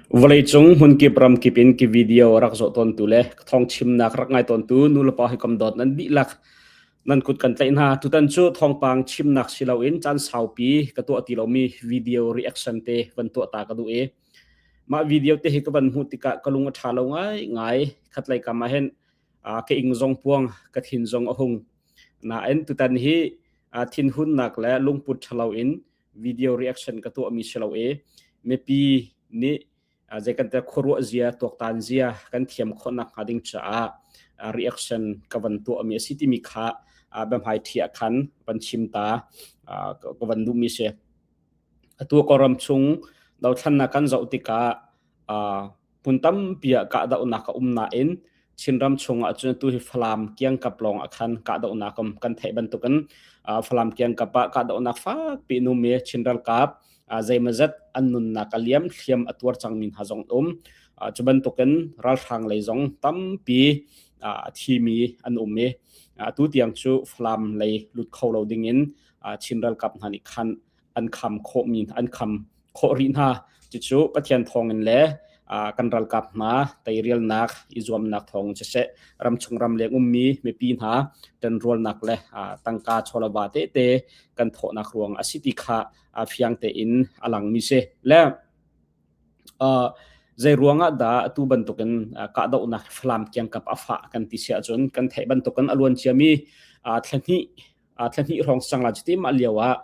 Vawleicung hmunkip ramkip in ki video rak zoh tawntu le thawngchimnak rak ngai tawntu nulepa hawikom dawt nan dihlak nan kut kan tlaih hna. Tutan cu thawngpang chimnak si loin caan saupi ka tuah ti lomi video reaction te van tuah ta ka duh i mah video te hi ka van hmuh tikah ka lung a ṭha lo ngaingai. Khatlei kam ah hin ka ing zong puang, ka thin zong a hung. Nain tutan hi thinhunnak le lungput ṭhalo in video reaction ka tuahmi si lo i mipi nih zei kan te khuaruah zia tuaktan zia kan thiam khawhnak hnga ding caah reaction ka van tuahmi a si timi kha biahmai thi ah khan van chim ta ka van duhmi si. Atu Kawlram chung dothlannak kan zoh tikah Hmun tampi ah kahdohnak a um nain Chinram chungah cun atu hi Falam kiangkap lawng ah khan kahdohnak um kan theih bantukin Falam kiangkap ah kahdohnak fakpi in um i Chin ralkap zeimawzat an nunnak a liam hliam a tuar cangmi hna zong um. Cu bantukin ralhrang lei zong tampi a thimi an um i atu tiang cu Falam lei lut kho lo dingin Chin ralkap hna nih khan an kham khawhmi an kham khawh rih hna. Cucu Pathian thawngin le kan ralkap hna teirialnak i zuamnak thawng siseh ramchung ramleng ummi mipi hna ṭanrualnak le tangka chawlava tete kan thawhnak ruang a si ti kha fiang tein a langmi si. Le zei ruangah dah atu bantukin kahdohnak Falam kiangkap a fah kan ti si ahcun kan theih bantukin a luan ciami thla hnih thla hnih hrawng sang la cuti mah lio ah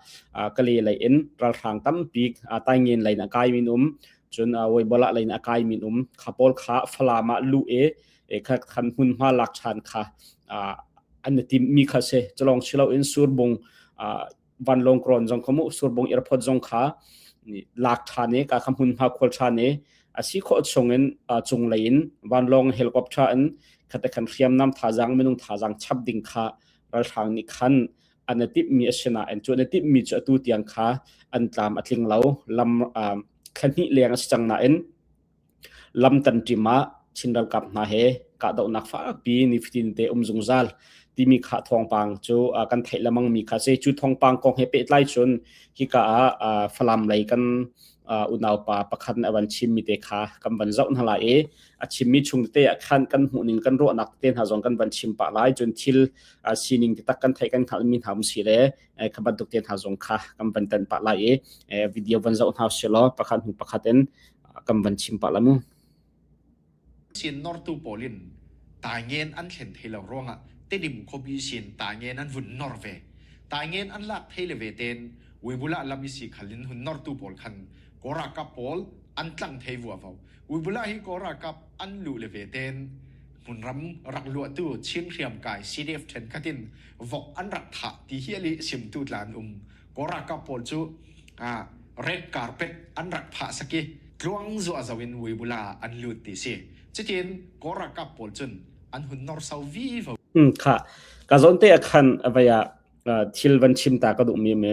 Kale lei in ralhrang tampi Taingen lei in a kai min um cun Weibola lei in a kai min um kha pawl kha Falam ah luh i kha khan hmunhma lak ṭhan kha an i tim mi kha si culong silo in Surbung vanlawng krawn zong kha mu Surbung airport zong kha lak ṭhan i ka kha hmunhma khual ṭhan i a si khawh chungin cunglei in vanlawng helicopter in khate khan hriamnam thazaang minung thazaang chap ding kha ralhrang nih khan an i timhmi a si nain cu an i timhmi cu atu tiang kha an tlam a tling lo lam thla hnih leng a si cang nain lam tanṭim ah Chin ralkap hna he kahdohnak fakpi nifatin te um zungzal timi kha thawngpang cu kan theih lemang mi kha si cu thawngpang kong he pehtlai cun hika ah Falam lei kan unaupa pakhat nih a van chimmi te kha kan van zoh hna lai i a chimmi chung tete ah khan kan hmuhning kan ruahnak tete hna zong kan van chim pah lai cun thil sining taktak kan theih kan hngalhmi hna um si le kha bantuk te hna zong kha kan van tan pah lai i video van zoh hna si law pakhat hnu pakhat in kan van chim pah la mu. Sin nortu pawl in taingen an thlen thei lo ruangah Tedim khuapi sin taingen an vun nor ve. Taingen an lak thei le ve ten Uibula lam i si khal in hun nortu pawl khan Kawl ralkap pawl an tlang thei vua vo. Uibula hi Kawl ralkap an luh le ve ten hmunram rak luahtu Chin hriamkai CDF ṭhenkhat in vok an rak thah ti hi ali simtu tla an um. Kawl ralkap pawl cu red carpet an rak phah sak i tluang zuah zo in Uibula an lut ti si. Cutin Kawl ralkap pawl cun an hun nor sau vivo. Kha ka zawn te ah khan avei ah thil van chim ta ka duhmi mi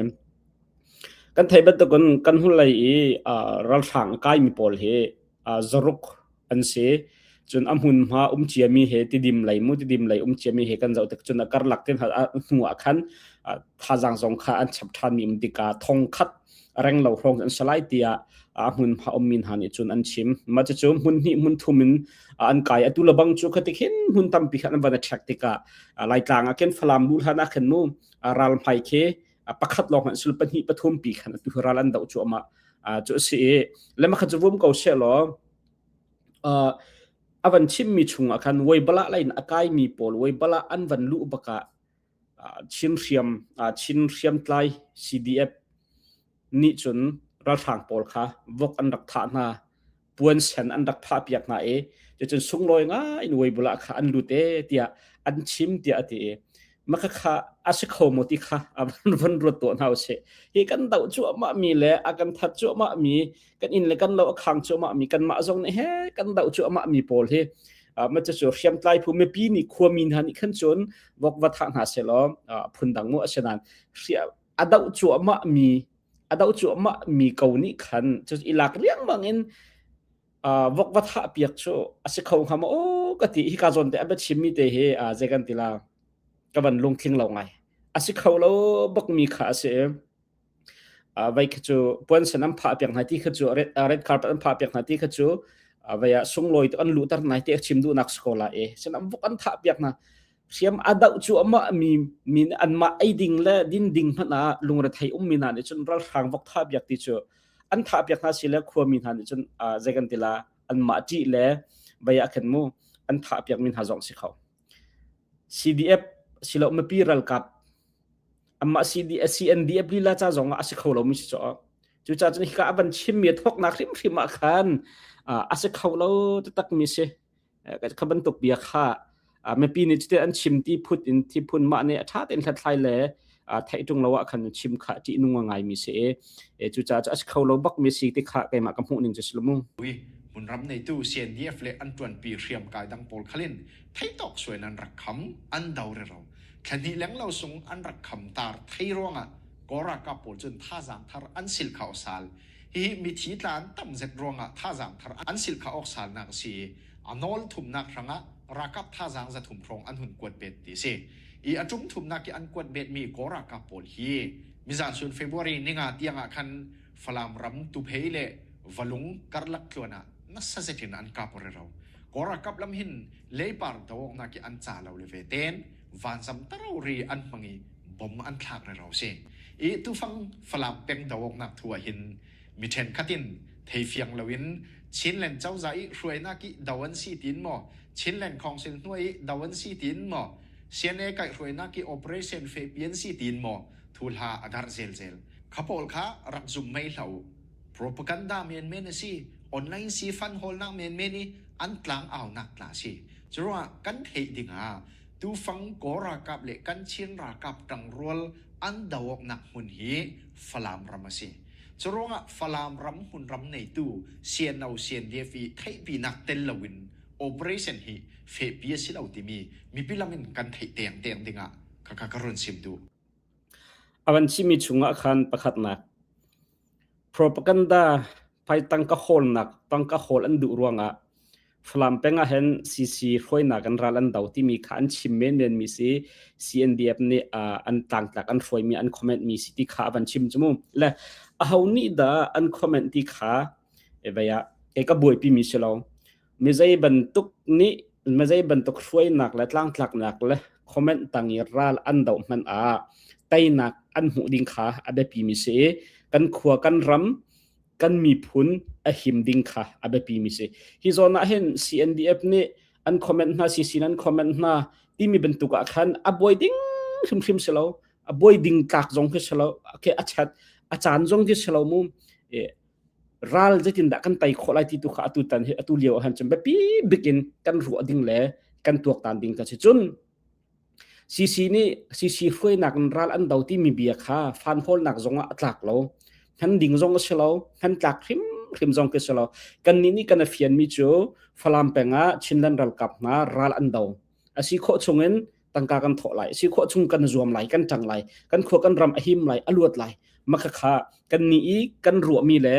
Kan theih bantukin kan hnulei i ralhrang a kaimi pawl hi zaruk an si. Cun a hmunhma um ciami he Tidim lei mu Tidim lei um ciami he kan zoh tik cun a karlak te hna hnu ah khan thazaang zong kha an chap ṭhanmi um tikah thong khat reng lo hrawng an si lai tiah a hmunhma ummi hna nih cun an chim. Mah cucu hmun hnih hmun thum in an kai. Atu le bang cu khatik hin hmun tampi khan an van i ṭhek tikah Laitlang ah khin Falam lu hlan ah khin mu ral hmai khi pakhat lawng hmanh sul pahnih pathum pi khan atu ral an doh cuahmah cu a si i le makhat cu vum ko she law a van chimmi chungah khan weibala lain a kaimi pawl weibala an van luh bakah Chin hriam Chin hriamtlai CDF nih cun ralhrang pawl kha vok an rak thah hna puan sen an rak phah piak hna i cucun sunglawi ngai in Weibulah kha an lut e tiah an chim tiah a ti i maka kha a si kho maw ti kha a van van ruat tuah hna usih hi kan doh cuahmah mi le a kan that cuahmah mi kan inn le kan lo a khang cuahmah mi kanmah zong nih he kan doh cuahmah mi pawl hi ma cu hriamtlai phu mipi nih khuami hna nih khan cun vok va thah hna selaw phundang mu a si nain a doh cuahmah mi a doh cuahmah mi ko nih khan cu i lak riangmang in vok va thah piak cu a si kho hnga maw aw ka ti hika zawn te a bia chimmi te hi zei kan ti la ka van lungtling lo ngai a si kho lo bak mi kha a si. Vai kha cu puansen an phah piak hna ti kha cu red carpet an phah piak hna ti kha cu vai ah sunglawi tuk an luhter nai ti a chim duhnak si ko la e. Sin an vok an thah piak hna. Hriam a doh cu amah mi mi anmah ei ding le din ding hmanh ah lungrethei ummi hna nih cun ralhrang vok thah piak ti cu an thah piak hna si le khuami hna nih cun zei kan ti la anmah ṭih le vai ah khan mu an thah piak mi hna zong si kho. CDF silo mipi ralkap amah CDF CNDF lila ca zong ah a si kho lomi si caw. Cucaah cun hika a van chimmi a thawknak hrimhrim ah khan a si kho lo taktak mi si. Kha bantuk bia kha mipi nih cuti an chim ti phut in thi phun mah nih a ṭha tein hlathlai le theih ṭung lo ah khan chim kha ṭihnung a ngaimi si i cucaah cu a si kho lo bak mi si ti kha keimah ka hmuh ning cu si lo mu. Hmunram neitu CNDF le an ṭuanpi hriamkai dang pawl khalin theitawk suai nan rak kham an do rero. Thlahnih lenglo sung an rak kham tar thei ruangah Kawl ralkap pawl cun thazaang thar an sil kha sal. Hihi mithi tla an tam zet ruangah thazaang thar an sil kha awk salnak a si i a nawl thumnak hrangah ralkap thazaang 300 hrawng an hun kuat bet ti a si. I a ṭum thumnak i an kuat betmi Kawl ralkap pawl hi mizan sun February ninga tiangah khan Falam ram Tuphei le Valung karlak tluan ah nasa zet in an kap rero. Kawl ralkap lam hin leipar doawknak i an ca lo le ve ten vanzam taro ri an hmang i bom an thlak rero si. I tufang Falam peng doawknak thu ah hin mi ṭhenkhat in theifiang loin Chinland cozah i hruainak i do an si tiin maw Chinland Council hnuai i do an si tiin maw CNA kaihhruainak i operation fehpi an si tiin maw thu hla a darh zelzel. Kha pawl kha rak zum mei hlah u. Propaganda menmen a si. Online si fan hawlnak menmen i an tlang aunak tla a si. Curuangah kan theih dingah tufang Kawl ralkap le kan Chin ralkap ṭangrual an do awknak hmun hi Falam ram a si. Curuangah Falam ram hmunram neitu CNO CNDF i theihpinak tel loin operation hi fehpi a si lo timi mipi lam in kan theih tengteng dingah khakha ka run sim duh. A van chimmi chungah khan pakhatnak propaganda phai tangka hawlnak tangka hawl an duh ruangah Falam peng ah hin CC hruainak an ral an do timi kha an chim menmen mi si CNDF nih an tlangtlak an hruaimi an comment mi si ti kha a van chim cu mu le aho nih dah an comment ti kha e ah kei ka buaipi mi si lo Mi zei bantuk nih mi zei bantuk hruainak le tlangtlaknak le comment tang i ral an doh hmanh ah teinak an hmuh ding kha a biapi mi si i kan khua kan ram kan miphun a him ding kha a biapi mi si. Hi zawn ah hin CNDF nih an comment hna CC an comment hna timi bantuk ah khan a buai ding hrimhrim si lo a buai ding tlak zong khi si lo okay, a chat a caan zong khi si lo mu ral zeitindah kan tei khawh lai ti tu kha atu tan hi atu lio ahhan cun biapi bik in kan ruah ding le kan tuaktan ding ka si cun CC nih CC hruainak in ral an do timi bia kha fan hawlnak zong ah a tlak lo hman ding zong a si lo hman tlak hrim hrim zong khi si lo kan nih nih kan a fian mi cu Falam peng ah Chinland ralkap hna ral an do a si khawh chungin tangka kan thawh lai si khawh chung kan zuam lai kan ṭang lai kan khua kan ram a him lai a luat lai maka kha kan ni i kan ruahmi le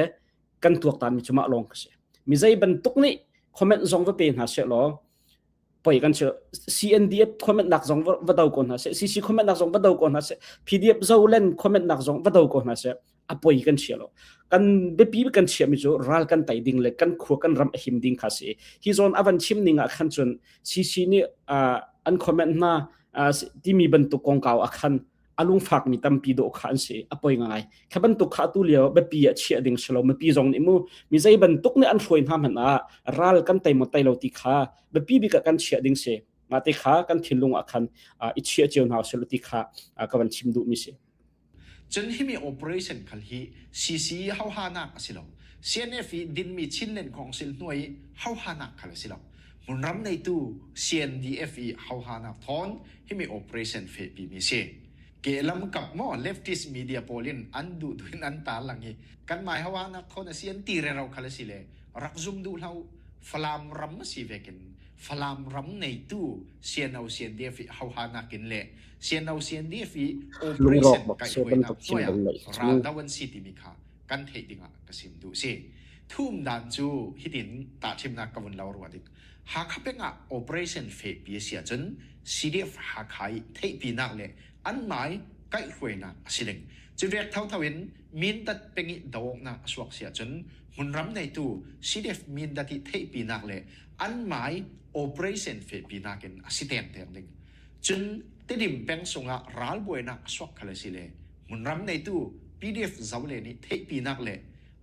kan tuaktan mi cu mah lawng ka si mi zei bantuk nih comment zong va pe hna seh law poi kan si CNDF comment nak zong va do ko hna seh CC comment nak zong va do ko hna seh PDF Zolen comment nak zong va do ko hna seh a poi kan chia lo kan biapi kan chia mi cu ral kan tai ding le kan khua kan ram a him ding kha si hi zawn avan chim ning ah khan cun CC nih an comment hna timi bantuk kongkau a khan a lungfak mi tampi dawh kha an si a poi ngai kha bantuk kha tu lio biapi ah chiah ding si lo mipi zong nih mu mi zei bantuk nih an hruai hna hmanh ah ral kan tai maw tai lo ti kha biapi bik ah kan chiah ding si mah te kha kan thinlung ah khan i chiah cio hna usih ti kha ka van chim duh mi si. Cun himi operation khal hi CC hauhanak a si lo. CNF i dinmi Chinland Council hnuai i hauhanak khal a si lo. Hmunram neitu CNDF i hauhanak thawn himi operation fehpi mi si. Kehlam kap maw leftist media pawl in an duh duh in an tar lang i kan mai hauhanak thawn a si an ti rero khal a si le rak zum duh hlah u. Falam ram a si vekin Falam ram neitu CNO CNDF i hauhanak in le CNO CNDF i Lungrawk operation bak kai se hruainak bantuk chim hnuai ah bal lo hi ral cu. do an si timi kha kan theih dingah ka sim duh si. Thum dan cu hitin tahchimnak ka vun lo rua dik. Hakha peng ah operation fehpi a si ahcun CDF Hakha i theihpinak le an mai kaihhruainak a si ding. Civek thotho in Mindat peng i doawknak a suak si ahcun hmunram neitu CDF Mindat i theihpinak le an mai operation fehpinak in a si tengteng ding. Cun Tedim peng sungah ralbuainak a suak khal a si le hmunram neitu PDF Zole nih theihpinak le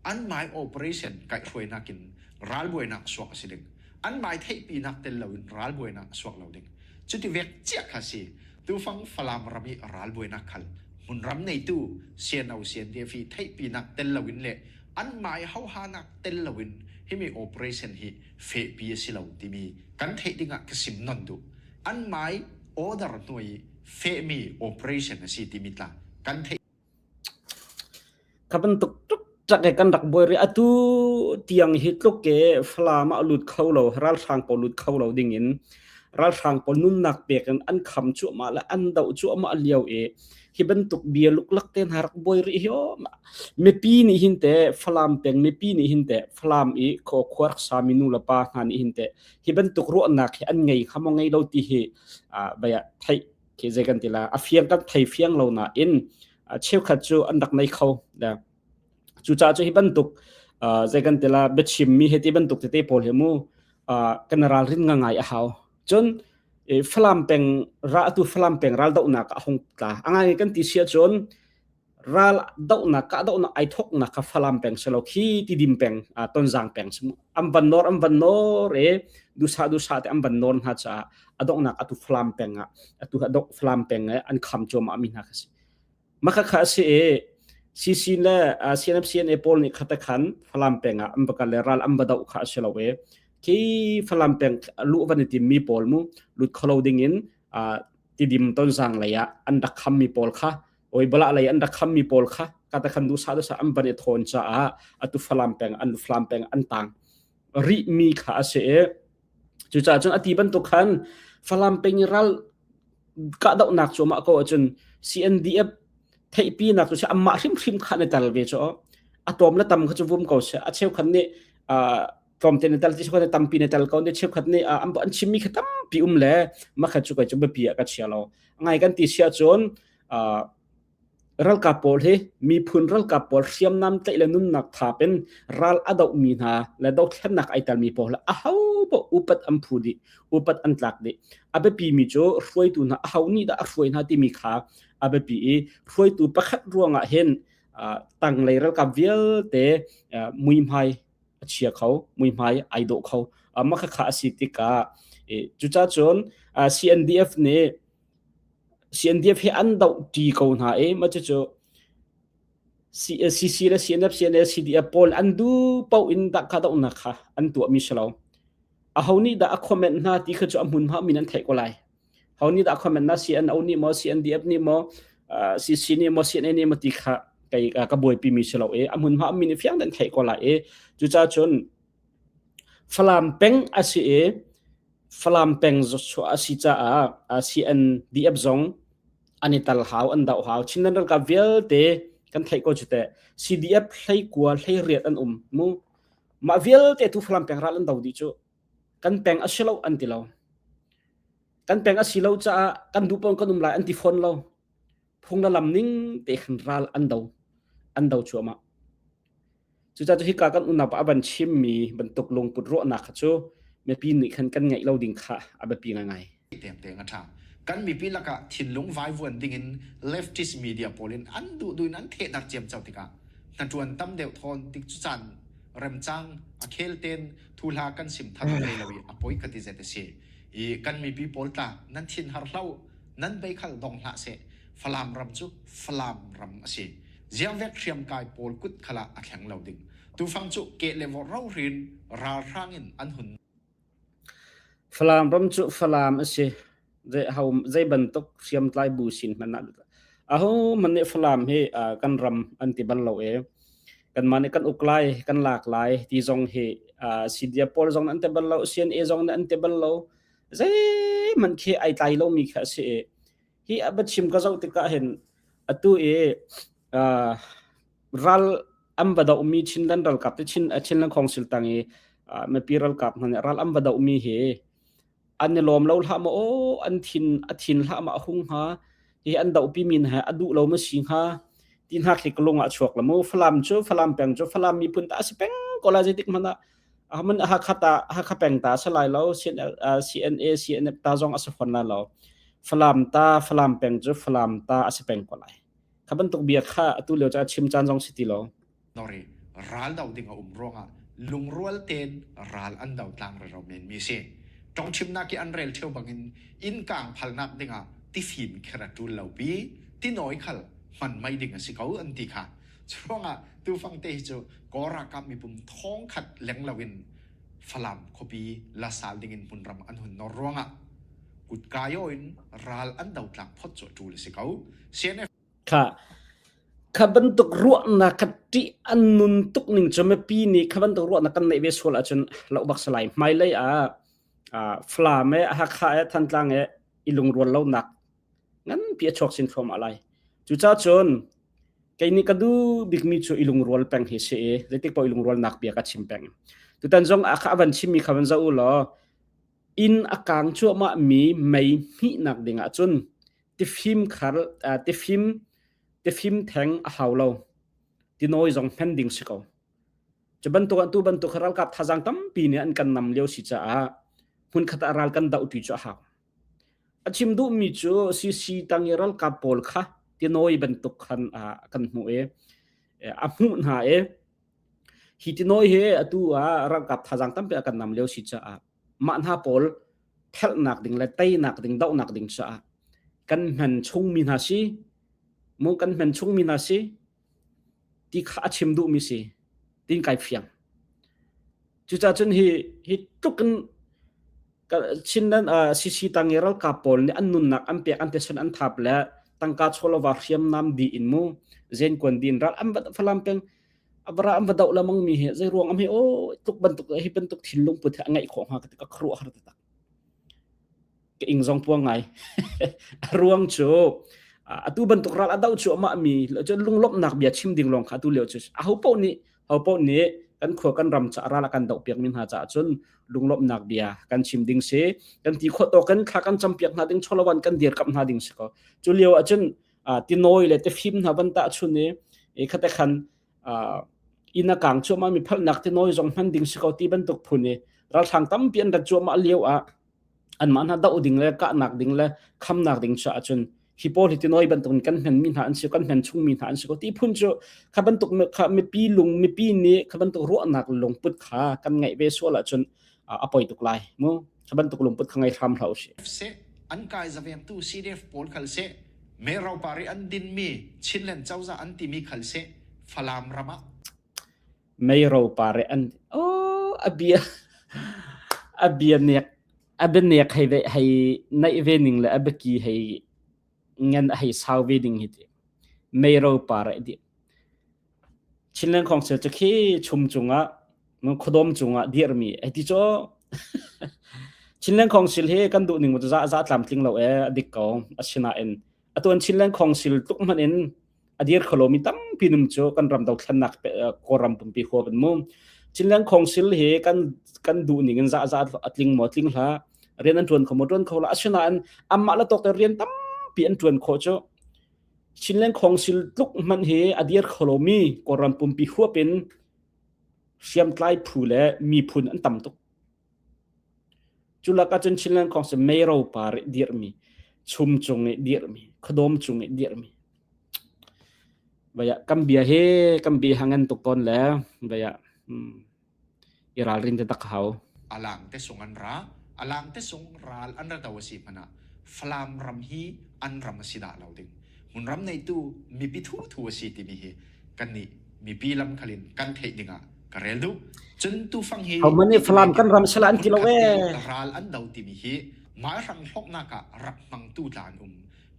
an mai operation kaihhruainak in ralbuainak a suak a si ding. An mai theihpinak tel loin ralbuainak a suak lo ding. Cuti vek cia kha si. Tufang Falam ram i ralbuainak khal hmunram neitu CNO CNDF i theihpinak tel loin le an mai hauhanak tel loin himi operation hi fehpi a si lo timi kan theih dingah ka sim non duh. An mai order hnuai i fehmi operation a si timi tla kan theih Kha bantuk tuk ke kan rak buai rih. Atu tiang hi tluk ke Falam ah lut kho lo, ralhrang pawl lut kho lo ding in ralhrang pawl nunnak pek in an kham cuahmah le an doh cuahmah lio i hi bantuk bia luklak te hna rak buai rih hi aw. Mipi nih hin te Falam peng mipi nih hin te Falam i khua rak sami nu le pa hna nih hin te hi bantuk ruahnak hi an ngei kha maw ngei lo ti hi baya theih khi zei kan ti la a fiang kan thei fiang lo nain cheukhat cu an rak nei kho cucaah cu hi bantuk zei kan ti la biachim mi he ti bantuk tete pawl hi mu kan ralrin nga ngai a hau cun Falam peng ra tu Falam peng ral dohnak a hung tla angai kan ti sia cun ral dohnak kahdohnak ai thoknak kha Falam peng si lo khi Tidim peng Tonzang peng si an van nor an van nor e dusa dusa te an van nor hna caah a donghnak atu Falam peng ah atu adok Falam peng an kham cuahmah mi hna kha si maka kha si e CC le CNF CNA pawl nih khata khan Falam peng ah an va kal le ral an va doh kha a si lo e khi Falam peng lu van i tim mi pawl mu lut kholo ding in Tidim Tonzang lei ah an rak kham mi pawl kha oi bala lei an rak kham mi pawl kha kata khan du sa du sa an van i thawn caah atu Falam peng an Falam peng an tang rih mi kha a si i cucaah cun ati bantuk khan Falam peng i ral kahdohnak cu mah ko ahcun CNDF theihpi nak cu amah hrimhrim kha na tel ve cu a tlawm le tam kha cu vum ko se a cheukhat nih tlawmte na tel ti cheukhat tampi na tel ko ne cheukhat nih an chimmi kha tampi um le makhat cu kai cu biapi ah ka chia lo ngai kan ti sia cun ralkap pawl hi miphun ralkap pawl hriamnam tlaih le nunnak thap in ral a dohmi hna le dothlennak ai telmi pawl hi aho paoh upat an phu dih upat an tlak dih a biapi mi cu hruaitu hna aho nih dah a hruai hna timi kha a biapi i hruaitu pakhat ruangah hin tanglei ralkap vialte muihmai a chia kho muihmai ai dawh kho mah kha a si tikah cucaah cun CNDF nih CNDF hi an doh ṭi ko hna i mah cucu CC le CNF, CNA, CDF pawl an duh paoh in dah kha dohnak kha an tuahmi si lo. Aho nih dah a comment hna ti kha cu a hmunhma min an theih ko lai. Ho nih dah a comment hna CNO nih maw, CNDF nih maw, CC nih maw, CNA nih maw ti kha kei ka buaipi mi si lo i a hmunhma min i fiang den theih ko lai i cucaah cun Falam peng a si i Falam peng chuah a si caah CNDF zong an i tal hau, an doh hau. Chinland ralkap vialte kan theih ko cu teh. CDF 19 18 an um mu. Mah vialte tu Falam peng ral an do dih cu. Kan peng a si lo an ti lo. Kan peng a si lo caah kan duh paoh kan um lai an ti fawn lo. Phung le lam ning te khan ral an do. An do cuahmah. Cucaah cu hika kan unau pa a van chimmi bantuk lungput ruahnak kha cu mipi nih khan kan ngeih lo ding kha a biapi ngaingai. Tengteng a ṭha. Kan mipi lakah thinlung vaivuan dingin leftist media pawl in an duhduh in an thehter ciamco tikah hnaṭuan tam deuh thawn tik cu caan remcang a khel ten thuhla kan sim than hlei lo i a poi ka ti zet a si. I kan mipi pawl tla nan thin har hlah u, nan beikhal dong hlah seh. Falam ram cu Falam ram a si. Ziangvek hriamkai pawl kut khal ah a thleng lo ding. Tufang cu keh le vawr rohrin ralhrang in an hun Falam ram cu Falam a si. Zei bantuk hriamtlai bu sin hmanh ah aho hmanh nih Falam hi kan ram an ti bal lo e. Kanmah nih kan uk lai, kan lak lai ti zong hi CDF pawl zong an ti bal lo, CNA zong nih an ti bal lo. Zeihmanh khi ai tlai lomi kha a si i hi a biachim ka zoh tikah hin atu i ral an va dohmi Chinland ralkap te Chin Chinland Council tang i mipi ralkap hna nih ral an va dohmi hi an i lawm lo hlah maw aw an thin a thin hlah ma a hung hnga. Hi an dohpi mi hna a duh lo ma si hnga ti hna khi ka lung ah a chuak la mu. Falam cu Falam peng cu Falam miphun ta a si peng ko lai zeitik hmanh ah Haman Hakha ta Hakha peng ta a si lai lo CNA CNF ta zong a si fawn lai lo. Falam ta Falam peng cu Falam ta a si peng ko lai. Kha bantuk bia kha atu lio ca chim caan zong si ti lo. Nori ral do ding a um ruangah lungrual tein ral an do tlang rero men mi si. Tongchimnak i an rel theu bangin inn kang phalnak dingah tifim kher a tul lo pi tinawi khal hman mai ding a si ko an ti kha. Curuangah tufang te hi cu Kawl ralkap mipum thong khat leng loin Falam khuapi lasal dingin hmunram an hun nor ruangah kutkayo in ral an do tlak phot cu a tul a si ko. CNF Kha kha bantuk ruahnak kha ṭih an nun tuk ning cu mipi nih kha bantuk ruahnak kan neih ve sual ahcun loh bak si lai. Hmailei ah Falam e Hakha e Thantlang e i lungrual lonak nganpi a chuak sin thluahmah lai. Cucaah cun kei nih ka duh bikmi cu i lungrual peng hi si i zeitik paoh i lungrualnak bia ka chim peng. Tutan zong ah kha a van chimmi kha van zoh u law inn a kang cuahmahmi mei hmihnak ding ah cun tifim khar tifim tifim theng a hau lo tinawi zong hmen ding si ko cu bantuk an tu bantuk ralkap thazang tampi nih an kan nam lio si caah hmunkhat ah ral kan doh ti cu a hau a chim duhmi cu CC tang i ralkap pawl kha tinawi bantuk khan kan hmuh i a hmuh hna i hi tinawi hi atu ah ralkap thazang tampi a kan nam lio si caah mah hna pawl thelhnak ding le teinak ding dohnak ding caah kan hman chungmi hna si mu kan hman chungmi hna si ti kha a chim duhmi si tin kai fiang cucaah cun hi hi tluk in Chinland CC tang i ralkap pawl nih an nunnak an pek an tesen an thap le tangka chawlova hriamnam di in mu zenkuan din ral an falam peng avara an va doh lamang mi hi zei ruang am hi o tluk bantuk hi bantuk thinlung put hi a ngeih khawh hnga ka ti ka khuaruah har taktak ka ing zong puang ngai a ruang cu atu bantuk ral a doh cu amah mi lunglawmhnak bia chim ding lawng kha atu lio cu aho paoh nih ho paoh nih kan khua kan ram ca ral a kan doh piak mi hna caah cun lunglawmhnak bia kan chim ding si kan ti khawh tawk in thla kan campiak hna ding chawlawan kan dirkamh hna ding si ko cu lio ah cun tinawi le tifim hna van tah chun i khate khan inn a kang cuahmah mi phalnak tinawi zong hman ding si ko ti bantuk phun i ralhrang tampi an rat cuahmah lio ah anmah hna doh ding le kahnak ding le khamnak ding caah cun hi pawl hi tinawi bantuk in kan hman mi hna an si kan hman chung mi hna an si ko ti phun cu kha bantuk kha mipi lung mipi nih kha bantuk ruahnak lungput kha kan ngeih ve sual ahcun a poi tuk lai mu kha bantuk lungput kha ngei hram hlah usih seh an kai zavengtu CDF pawl khal seh me ropari an dinmi Chinland cozah an timi khal seh Falam ram ah mei ropari an oh a bia a bia nek a bia nek hei ve hei naih ve ning le a biaki hei ngan hei sau ve ding hi ti mei ropar di Chinland Council cu khi chum cungah khuadawm cungah dirmi ai ti cu Chinland Council hi kan duh ning za za tlamtling lo e a dik ko asinain atuan Chinland Council tluk hmanh in a dir kholomi tampi num cu kan ram dothlennak Kawlram pumpi huap in mu Chinland Council hi kan kan duh ning in za za a tling maw tling hlah rian an tuan kho maw tuan kho la asinain amah la tawk te rian tampi an tuan khawh cu Chinland Council tluk hmanh hi a dir kho lomi Kawlram pumpi huap in hriamtlai phu le miphun an tam tuk. Cu lakah cun Chinland Council meiro par i dirhmi, chum cung i dirhmi, khuadawm cung i dirhmi. Vaya kan bia hi kan bia hangan tuk tawn le vaya i ralrin te tak hau. Alang te sung an ra, alang te sung ral an ra do a si hmanh ah Falam ram hi an ram a si dah lo ding. Hmunram neitu mipi thu thu a si timi hi kannih mipi lam khal in kan theih ding ah ka rel duh. Cun tufang hi Homan nih Falam kan ram sala an ti lo ee. Ral an do timi hi maihrang hlawknak ah rak hmangtu tla an um.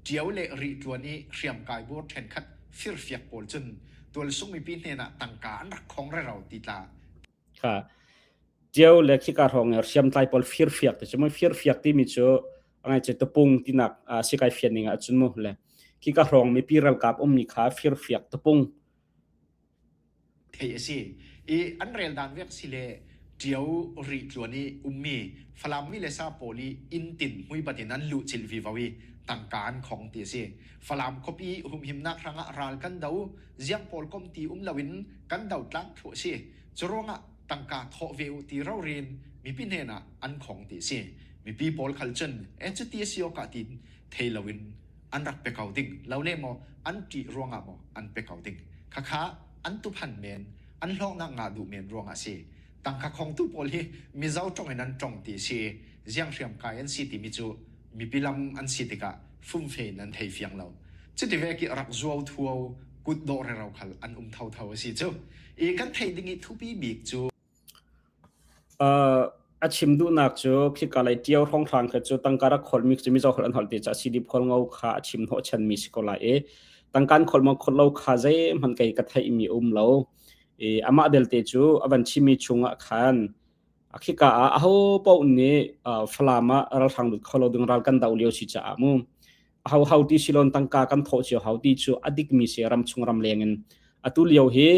Ṭio le rih ṭuan i hriamkai bur ṭhenkhat firfiak pawl cun tualsung mipi hnenah tangka an rak khong rero ti tla. Kha ṭio le khika hrawng i hriamtlai pawl firfiak ti cu mu firfiak timi cu angai cu tapung tinak sikai fian ning ah cun mu le khika hrawng mipi ralkap ummi kha firfiak tapung theih a si i an rel dan vek si le. Ṭio rih tluan i ummi Falam mi le sa pawl i inn tin hmuibat in an luhcilh vivo i tangka an khong ti a si. Falam khuapi humhimnak hrangah ral kan do, ziang pawl kom ti um loin kan do tlang thluah a si. Curuangah tangka thawh ve u ti rorin mipi hnenah an khong ti a si. Mipi pawl khal cun e cuti a si awkah tiin thei loin an rak pe ko ding lo le maw an ṭih ruangah maw an pe ko ding. Khakha an tuphan men an hlawknak ngah duh men ruangah a si. Tangka khongtu pawl hi Mizo ṭong in an ṭong ti a si. Ziang hriamkai an si timi cu mipi lam an si tikah fumfe in an thei fiang lo. Cuti ve ki rak zuau thuo kutdawh rero khal an um thotho a si cu. I kan theih ding i thupi bik cu A chim duhnak cu khika lei ṭio hrawnghrang kha cu tangka rak kholmi cu Mizo holh an holh ti caah CDF khualngo kha a chim hnawhchanmi si ko lai i tangka an kholh maw kholh lo kha zeihmanh kei ka theihmi a um lo. I amah belte cu a van chimmi chungah khan khika ah aho paoh nih Falam ah ralhrang lut kho lo ding ral kan doh lio si caah mu aho ho ti silon tangka kan thawh cio hau ti cu a dikmi si ramchung ramleng in atu lio hi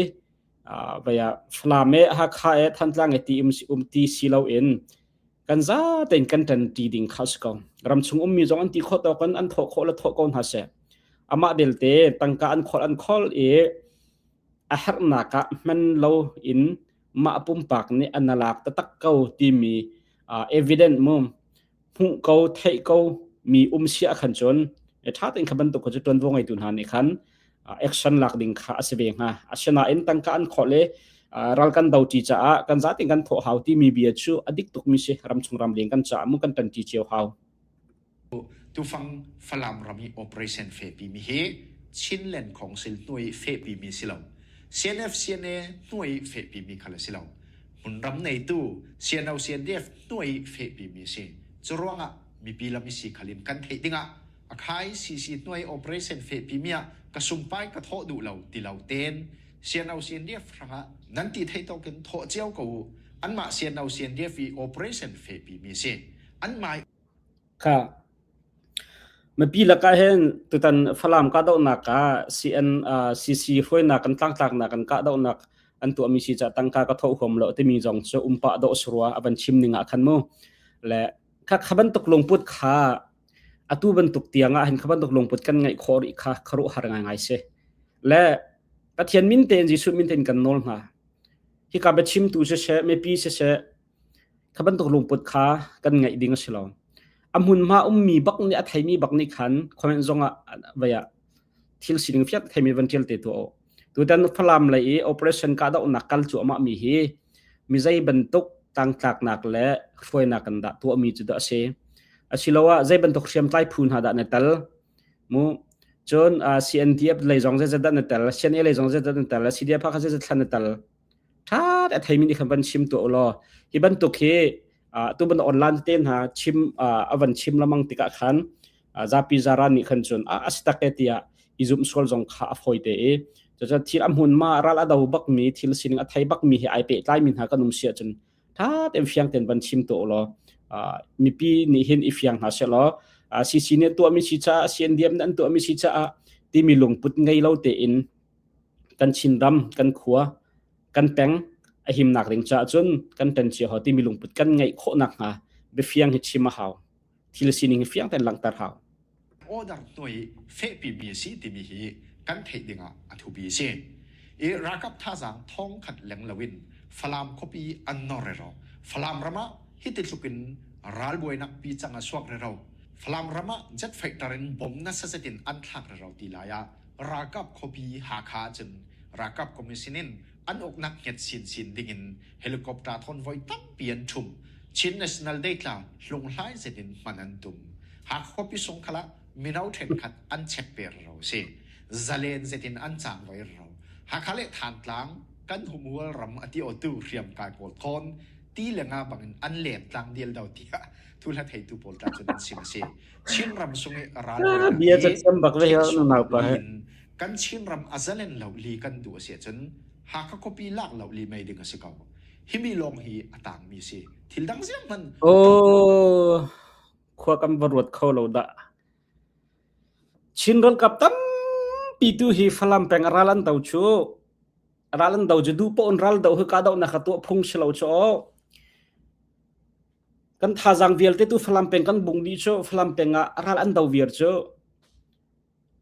vaya Falam e Hakha e Thantlang e ti um um ti si lo in kan za tein kan ṭan ṭi ding kha si ko ramchung ummi zong an ti khawh tawk in an thawh khawh le thawh ko hna seh amah belte tangka an khol an khol i a herhnak ah hman lo in mah pumpak nih an lak taktak ko timi evident mu hmuh ko theih ko mi um si ah khan cun ṭha tein kha bantuk kha cu ṭuanvo ngeitu hna nih khan action lak ding kha a si ve hnga. Asinain tangka an khawh le ral kan do ṭi caah kan zatin kan thawh hau timi bia cu a dik tukmi si ramchung ramleng kan caah mu kan ṭanṭi cio hau. Tufang Falam ram i operation fehpi mi hi Chinland Council hnuai fehpi mi si lo. CNF CNA hnuai fehpi mi khal a si lo. Hmunram neitu CNO CNDF hnuai fehpi mi si. Cu ruangah mipi lam i si khal in kan theih dingah a khai CC hnuai operation fehpi mi ah ka sumpai ka thawh duh lo ti lo ten CNO CNDF hrangah nan ti thei tawk in thawh cio ko u. Anmah CNO CNDF i operation fehpi mi si. Anmah Kha mipi lakah hin tutan Falam kahdohnak ah CN CC hruainak kan tlangtlaknak kan kahdohnak an tuahmi si ca tangka ka thawh huam lo timi zong cu umpa dawh surua a van chim ning ah khan mu le kha kha bantuk lungput kha atu bantuk tiang ah hin kha bantuk lungput kan ngeih khawh rih kha khuaruahhar ngaingai si le Pathian min tein Jesuh min tein kan nawl hna hika biachimtu siseh mipi siseh Kha bantuk lungput kha kan ngeih ding a si lo. A hmunhma ummi bak nih a theimi bak nih khan comment zong ah vai ah thil sining fiak theimi van ṭial te tuah u. Tutan Falam lei i operation kahdohnak kal cuahmah mi hi mi zei bantuk tlangtlaknak le hruainak in dah tuahmi cu dah a si. Asiloah zei bantuk hriamtlai phu hna dah na tel? Mu cun uh, CNDF lei zong zeizat dah na tel? CNA lei zong zeizat na tel? CDF kha zeizat thlan na tel? Ṭha te a theimi nih khan van chim tuah u law hi bantuk hi tu ban online te hna chim a van chim lamang tikah khan zapi zaran nih khan cun a si tak e tiah i zumh sual zong kha a fawi te i cucun thil a hmun ma ral a do bakmi thil sining a thei bakmi hi ai pehtlai mi hna kan um si ahcun ṭha tein fiang tein van chim tuah u law mipi nih hin i fiang hna seh law CC nih tuahmi si caah CNDM nih an tuahmi si caah timi lungput ngei lo tein kan Chinram, kan khua, kan peng a himnak ding caah cun kan ṭan cio hau timi lungput kan ngeih khawh nakhnga biafiang hi chim a hau. Thil sining hi fiang tein langhter hau. Order hnuai fehpimi a si timi hi kan theih dingah a thupi a si. I ralkap thazaang thong khat leng loin Falam khuapi an nor rero. Falam ram ah hiti tluk in ralbuainak pi cang a suak rero. Falam ram ah jet fighter in bom nasa zet in an thlak rero ti lai ah ralkap khuapi Hakha ahcun ralkap commission in an uknak hnget sinsin dingin helicopter thawn voi tampi an ṭhum. Chin National Day tla hlunghlai zet in hman an tum. Hakha khuapi sung khal ah mino ṭhenkhat an chek pe ro si. Zalen zet in an cang voi ro. Hakha le Thantlang kan humhual ram a ti awtu hriamkai pawl thawn ti le nga bangin an leng tlang dial do tiah thuhla theitu pawl tla cun an chim a si. Chinram sung i ralbawinak Bia hi cacam bak ve theih na sual naupa he. li in kan Chinram a zalen lo li kan duh a si ahcun Hakha khuapi lak lo li mei ding a si ko. Himi lawng hi a tangmi si. Thil dang ziang hmanh Oh, khua kan va ruat kho lo dah. Chin ralkap tampi tu hi Falam peng a ral an do cu. Ral an do cu duh paoh in ral do hi kahdohnak kha tuah phung si lo cu aw. Kan thazaang vialte tu Falam peng kan bung dih cu Falam peng ah ral an do viar cu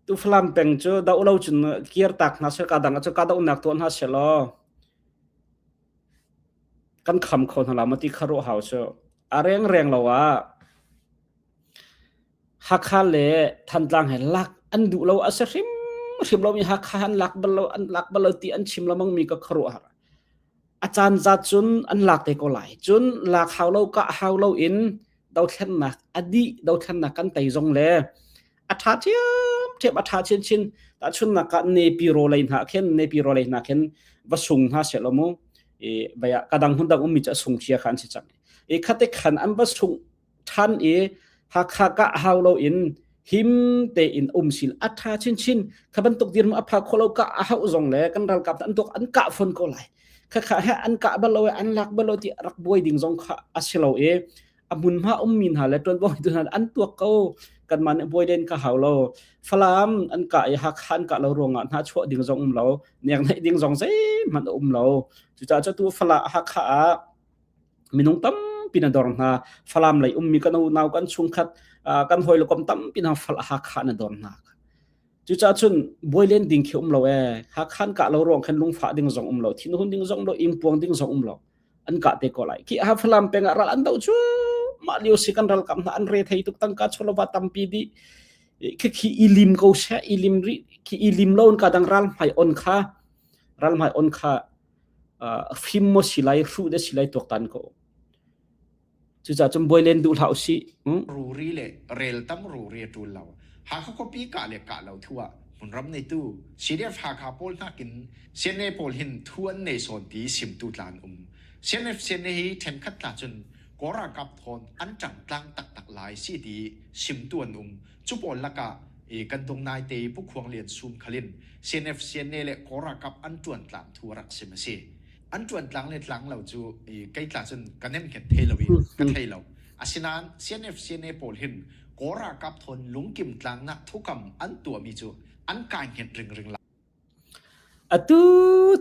tu Falam peng cu do lo cun kir tak hna seh ka dang ah cu ka dohnak tuah hna seh law kan kham kho hna la ma ti kha ruah hau cu a reng reng lo ah Hakha le Thantlang he lak an duh lo a si hrimhrim lomi Hakha an lak bal lo an lak bal lo ti an chim lengmang mi ka khuaruahhar. A caan zat cun an lak te ko lai. Cun lak hau lo kah hau lo in dothlennak a dih dothlennak kan tei zong le a ṭha ṭhiamṭhiam a ṭha chinchin. Tahchunhnak ah Nepi rawlei hna khin Nepi rawlei hna khin va sung hna sehlaw mu i baya kadang hmun dang ummi cu a sung cia kha an si cang. I khate khan an va sung ṭhan i Hakha kah hau loin him tein um sil a ṭha chinchin. Kha bantuk dirhmun a pha khawh lo kah a hauh zong le kan ralkap an tuak an kah fawn ko lai. Khakha he an kah bal lo i an lak bal lo ti rak buai ding zong kha a si lo i a hmunhma ummi hna le ṭuanvo ngeitu hna an tuak ko. Kanmah nih buai len ka hau lo. Falam an kah i Hakha an kah lo ruangah hna chuah ding zong um lo, nek neih ding zong zeihmanh a um lo. Cucaah cu tu Fala Hakha ah minung tampi na dor hna Falam lei ummi kan unau kan chungkhat kan hawi le kom tampi hna Fal Hakha na dor hna cucaah cun buai len ding khi um lo e Hakhan kah lo ruang khan lungfah ding zong um lo thinhun ding zong lo ingpuang ding zong um lo an kah te ko lai khi ha Falam peng ah ral an do cu mah lio si kan ralkap hna an re thei tuk tangka chawlova tampi di khi khi ilim ko she ilim ri khi ilim lo ka dang ral hmai on kha ral hmai on kha fim maw si lai hruh dah si lai tuaktan ko cucaah cun buai len duh hlah usih Ruri le rel tam ruri a ṭul lo. Hakha khuapi kah le kah lo thu ah hmunram neitu CDF Hakha pawl nakin CNA pawl hin thu an nei sawn ti simtu tla an um. CNF CNA hi ṭhenkhat tla cun Kawl ralkap thawn an ṭang tlang taktak lai si ti simtu an um. Cu pawl lakah i kan tung naite i Pu Khuang Lian Sum khalin CNF CNA le Kawl ralkap an ṭuan tlang thu a rak sim a si. An ṭuan tlang le tlang lo cu i kei tla cun ka nemhnget thei lo i ka thei lo. Asinain CNF CNA pawl hin Kawl ralkap thawn lungkim tlangnak thukam an tuahmi cu an kai hnget ringring lai. Atu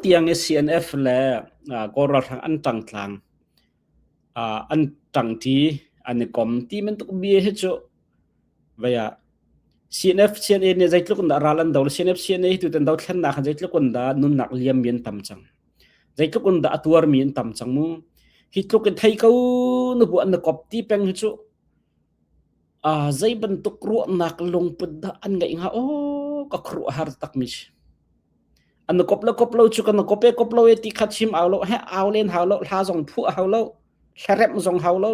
tiang i CNF le Kawl ralhrang an ṭang tlang an ṭangṭi an i kom ti bantuk bia hi cu vei ah CNF CNA nih zeitluk in dah ral an do le CNF CNA hi tutan dothlennak ah zeitluk in dah nunnak liammi an tam cang. Zeitluk in dah a tuarmi an tam cang mu. Hi tluk in thei ko na bu an na kop ti peng hi cu zei bantuk ruahnak lungput dah an ngeih hnga aw ka khuaruahhar takmi si. An kop le kop lo cu kan kop e kop lo e ti kha chim au lo he au len hau lo hla zong phuah hau lo hlaremh zong hau lo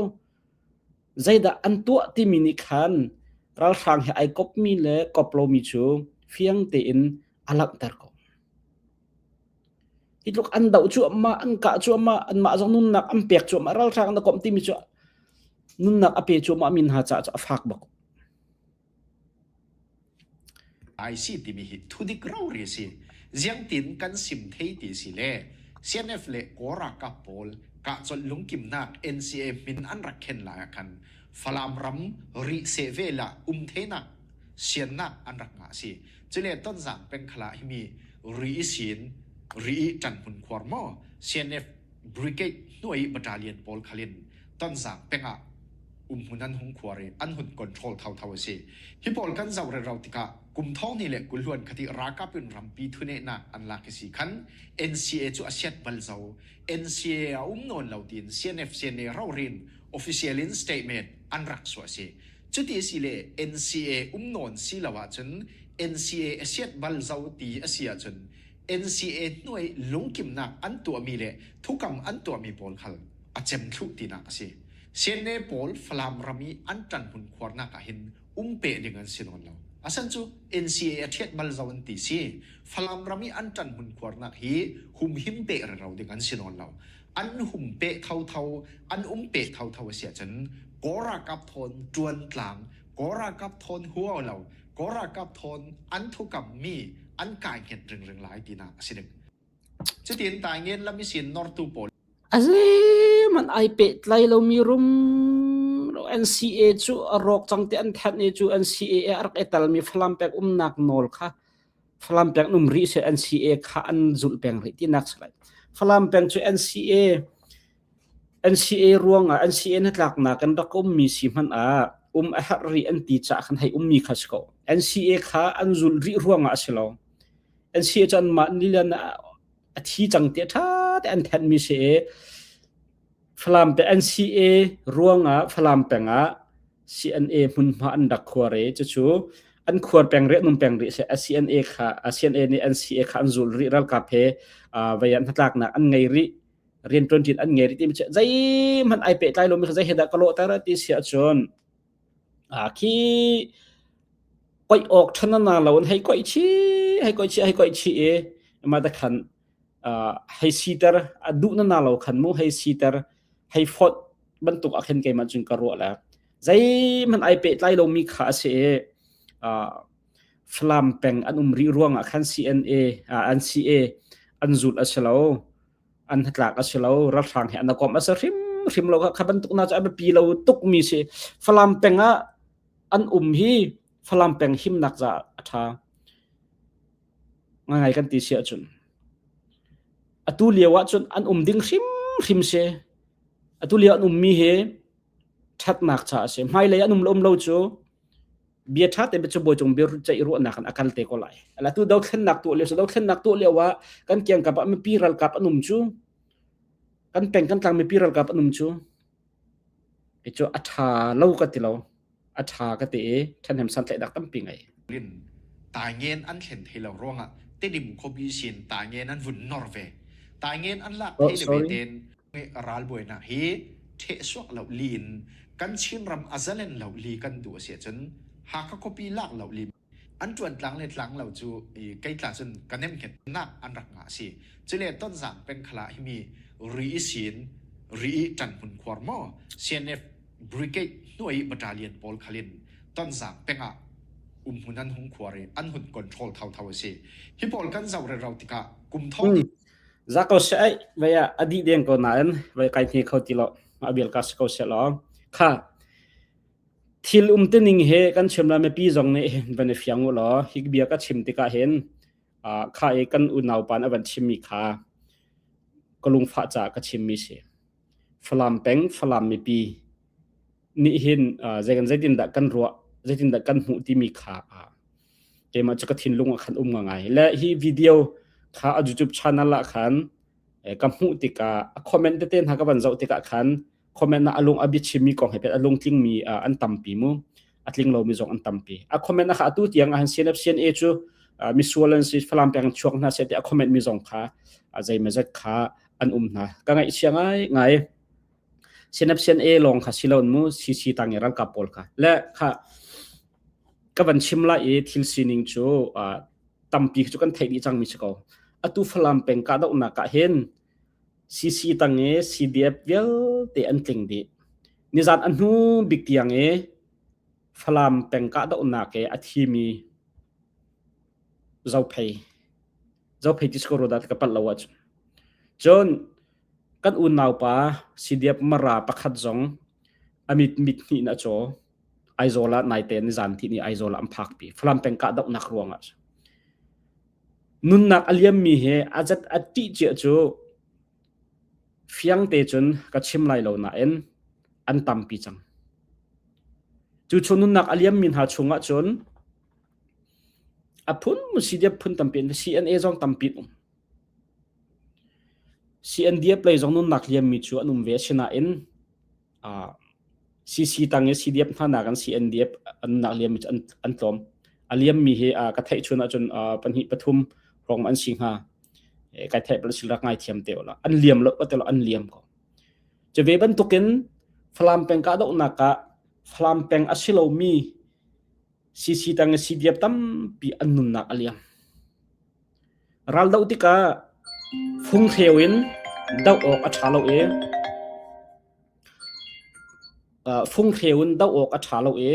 zeidah an tuah timi nih khan ralhrang he ai kopmi le kop lomi cu fiang tein a langhter ko. Hi tluk an doh cuahmah, an kah cuahmah, anmah zong nunnak an pek cuahmah, ralhrang na komh timi cu nunnak a pe cuahmah mi hna caah cu a fak bak. IC timi hi thudik rori a si. Ziangtin kan sim thei ti si le CNF le Kawl ralkap pawl kahcolh lungkimnak NCA min an rak khen lai ah khan Falam ram rih seh vel ah um thenak siannak an rak ngah si. Cule Tonzang peng khala himi ri i sin ri i ṭanhmun khuar maw CNF brigade hnuai battalion pawl khalin Tonzang peng ah umhmun an hung khuar i an hun control thotho a si. Hi pawl kan zoh rero tikah kum thong ni le kulhuan khati ralkap in rampi thunehnak an lak i si khan NCA cu a siat bal zo. NCA a um nawn lo tiin CNF CNA rorin official in statement an rak suah si. Cuti si le NCA um nawn si lo ahcun NCA a siat bal zo ti a si ahcun NCA hnuai lungkimnak an tuahmi le thukam an tuahmi pawl khal a cem thluh tinak a si. CNA pawl Falam ram i an ṭanhmun khuarnak ah hin um peh ding an si nawn lo. Asan cu NCA a ṭhiat bal zo an ti si. Falam ram i an ṭanhmun khuarnak hi humhim peh rero ding an si nawn lo. An hum peh thotho, an um peh thotho a si ahcun Kawl ralkap thawn ṭuan tlang, Kawl ralkap thawn huo lo, Kawl ralkap thawn an thukam mi an kai hnget ringring lai tinak a si ding. Cutin taingen lam i sin nortu pawl A zeihmanh ai pehtlai lomi rum NCA cu a rawk cang ti an thanh i cu NCA a rak i talmi Falam peng umnak nawl kha Falam peng um rih seh NCA kha an zulh peng rih tinak si lai. Falam peng cu NCA. NCA ruangah NCA hnatlaknak kan rak ummi si hmanh ah um a herh rih an ti caah khan hei ummi kha si ko. NCA kha an zulh rih ruangah a si lo. NCA cu anmah nilian a thi cang tiah ṭha te an thenhmi si i Falam pe NCA ruangah Falam peng ah CNA hmunhma an rak khuar i cucu an khuar peng rih an um peng rih seh CNA kha CNA nih NCA kha an zul rih ralkap he vei ah hnatlaknak an ngei rih rianṭuan ṭin an ngei rih timi cu zeihmanh ai pehtlai lomi kha zei he dah ka lawhter ti si ahcun khi koih awk ṭhan na lo in hei koih chih hei koih chih hei koih chih i mah te khan hei siter a duh na na lo khan mu hei siter hei fawt bantuk ah khin keimah cun ka ruah le zeihmanh ai pehtlai lomi kha a si i Falam peng an um rih ruangah khan CNA NCA an zulh a si lo an hnatlak a si lo ralhrang he an komh a si hrimhrim lo kha bantuk na cu a biapi lo tukmi si Falam peng ah an um hi Falam peng himnak ca a ṭha ngai kan ti si ahcun atu lio ahcun an um ding hrimhrim si atu lio an ummi hi ṭhatnak ca a si hmailei an um lo um lo cu bia ṭha te cu bawi cung bia ceih ruahnak in a kal te ko lai ala tu dothlennak tuah lio dothlennak tuah lio ah kan kiangkap ah mipi ralkap an um cu kan peng kan tlang mipi ralkap an um cu cu a ṭha lo ka ti lo a ṭha ka ti i ṭhahnem santlaihnak tampi ngei. In taingen an thlen thei lo ruangah Tedim khuapi sin taingen an vun nor ve. Taingen an lak Oh, thei le ve sorry. ten ralbuainak hi ṭheh suak lo li in kan Chinram a zalen lo li kan duh a si ahcun Hakha khuapi lak lo li an ṭuan tlang le tlang lo cu kei tla cun ka nemhnget nak an rak ngah si. Cule Tonzang peng khala himi ri i sin ri i ṭan hmun khuar maw CNF Brigade hnuai battalion pawl khalin Tonzang peng ah umhmun an hung khuar i an hun control thotho a si. Hi pawl kan zoh rero tikah kum thong Mm. Za ko se ai vai a adi deng ko nain vai kai hne kho ti lo a bial ka se ko se lo kha thil um te ning he kan chim la mipi zong nih van i fiang u law hi bia ka chim tikah hin kha i kan unau pa a van chimmi kha ka lungfah caah ka chimmi si. Falam peng Falam mipi nih hin zei kan zeitindah kan ruah zeitindah kan hmuh timi kha keimah cu ka thinlung ah khan um ngai le hi video kha a YouTube channel ah khan ka hmuh tikah a comment tete hna ka van zoh tikah khan comment ah a lung a biachimmi kong he pet a lungtlingmi an tampi mu a tling lomi zong an tampi a comment kha atu tiang ah CNF CNA cu misual an si Falam peng chuak hna seh ti a comment mi zong kha zeimazat kha an um hna ka ngaihchia ngai ngai CNF CNA lawng kha si lo mu CC tang i ralkap pawl kha le kha ka van chim lai i thil sining cu tampi cu kan theih dih cangmi si ko atu Falam peng kahdohnak ah hin CC tang i CDF vialte an tling dih. Nizan a hnu bik tiang i Falam peng kahdohnak i a thimi Zophei Zophei ti si ko rua dah ka palh lo ahcun. Cun kan unaupa CDF Mara pakhat zong a mit mit hnih in a caw. Aizawl ah naite nizan ti ni Aizawl ah an phakpi. Falam peng kahdohnak ruangah. Nunnak a liammi he a zat a ṭih cia cu fiang te cun ka chim lai lo nain an tampi cang. Cu chung nunnak a liammi hna chungah cun a phun CDF phun tampi an CNA zong tampi an um. CNDF lei zong nunnak liammi cu an um ve asinain CC tang i CDF hna nakin CNDF an nak liam an, an tlawm. A liammi hi ka theih chun ahcun pahnih pathum hrawng an si hnga. Kai theih bal sil rak ngai thiam te ula. An liam lo ka te lo an liam ko. Cu ve bantukin Falam peng kahdohnak ah Falam peng a si lomi CC tang i CDF tampi an nunnak a liam. Ral doh tikah funghreu in doh awk a ṭha lo i funghreu in doh awk a ṭha lo i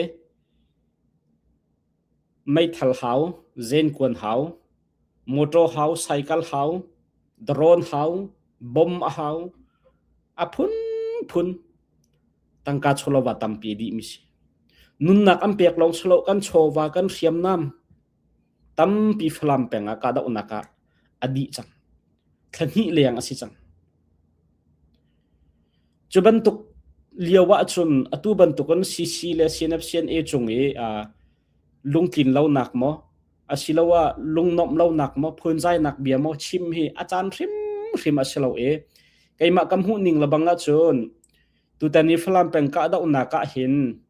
meithal hau, zenkuan hau, motor hau, cycle hau, drone hau, bomb a hau, a phunphun tangka chawlova tampi a dihmi si. Nunnak an pek lawng si lo kan chawva kan hriamnam tampi Falam peng ah kahdohnak ah a dih cang. Thla hnih leng a si cang. Cu bantuk lio ahcun atu bantukin CC le CNF CNA cung i lungtlin lonak maw asiloah lungnuamh lonak maw phunzainak bia maw chim hi a caan hrimhrim a si lo i keimah ka hmuh ning lebang ahcun tutan i Falam peng kahdohnak ah hin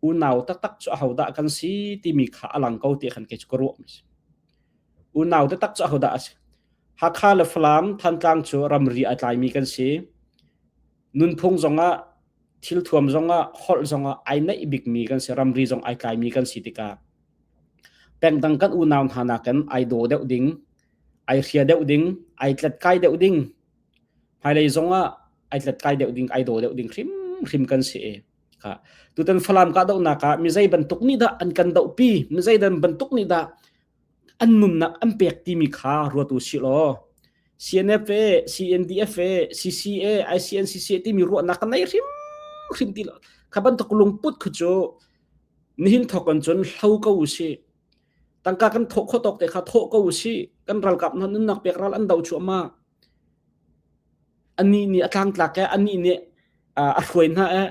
unau taktak cu ahodah kan si timi kha a lang ko ti khan kei cu ka ruah mi si. Unau taktak cu ahodah a si? Hakha le Falam, Thantlang cu ramri a tlaimi kan si. Nunphung zongah, thilthuam zongah, holh zongah ai naih bikmi kan si, ramri zong ai tlaimi kan si tikah pengdang kan unau hna nakin ai daw deuh ding, ai hria deuh ding, ai tlatkai deuh ding, hmailei zongah ai tlatkai deuh ding, ai daw deuh ding hrimhrim kan si i Kha. Tutan Falam kahdohnak ah mi zei bantuk nih dah an kan dohpi, mi zei dan bantuk nih dah an nunnak an pek timi kha ruat u sih law CNFA, CNDFA, CCA, ICNCCA timi ruahnak kan nei hrim hrim ti lo. Kha bantuk lungput khu cu nihin thawk an cun hlo ko u sih. Tangka kan thawh khawh tawk te kha thawh ko u sih. Kan ralkap hna nunnak pek ral an do chuahmah. Anih nih a tlangtlak e, anih nih a hruai hna e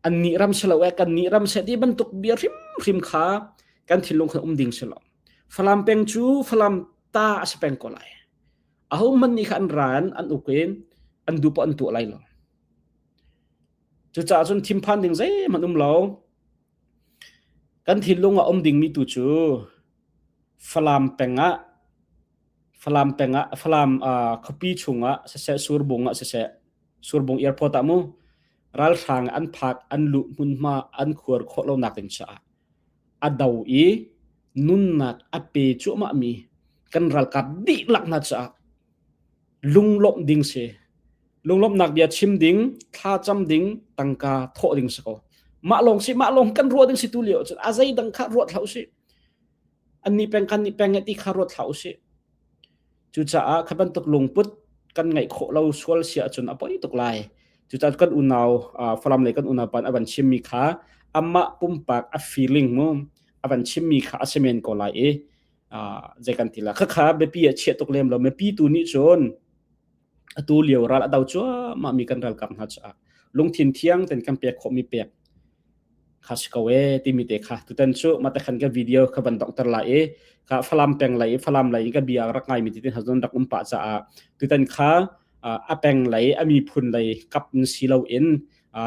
an nih ram si lo e kan nih ram seh ti bantuk bia hrimhrim kha kan thinlung khan um ding si lo. Falam peng cu Falam ta a si peng ko lai. Aho hmanh nih kha an ran an uk in an duh poh an tuah lai lo. Cucaah cun thinphan ding zeihmanh um lo. Kan thinlung ah um dingmi tu cu Falam peng ah Falam peng ah Falam khuapi chungah siseh Surbung ah siseh Surbung airport ah mu ralhrang an phak an luh hmunhma an khuar khawh lonak ding caah a do i nunnak a pe cuahmah mi kan ralkap dihlak hna caah lunglawmh ding si. Lunglawmhnak bia chim ding, thlacam ding, tangka thawh ding si ko. Mah lawng si, mah lawng kan ruah ding si tu lio cun a zei dang kha ruat hlah usih. An nih peng kan nih peng ti kha ruat hlah usih. Cucaah kha bantuk lungput kan ngeih khawh lo sual si ahcun a poi tuk lai. Cucaah kan unau Falam lei kan unau pa a van chimmi kha amah pumpak a feeling mu a van chimmi kha a si men ko lai i zei kan ti la khakha biapi ah chiah tuk lem lo mipi tu nih cun atu lio ral a do cuahmah mi kan ralkap hna caah lungthin thiang ten kan pek khawh mi pek kha si ko e timi te kha tutan cu mate khan ka video kha van dokter la i kha Falam peng lei Falam lei ka bia rak ngai mi ti hazon rak um pa caah tutan kha a peng lei a miphun lei kap in si lo in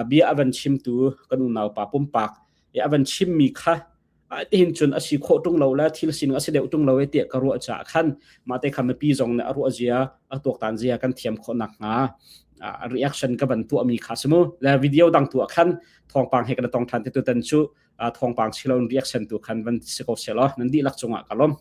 bia a van chimtu kan unau pa pumpak a van chimmi kha tihin cun a si khawh ṭung lo le thil sining a si deuh ṭung lo e tiah ka ruah caah khan mah te kha mipi zong nih a ruah zia a tuaktan zia kan thiam khawh nakhnga reaction ka van tuahmi kha si mu le video dang tu ah khan thawngpang he kan tong ṭhan te tutan cu thawngpang si lo reaction tu khan van si ko selaw nan dihlak cungah ka lawm.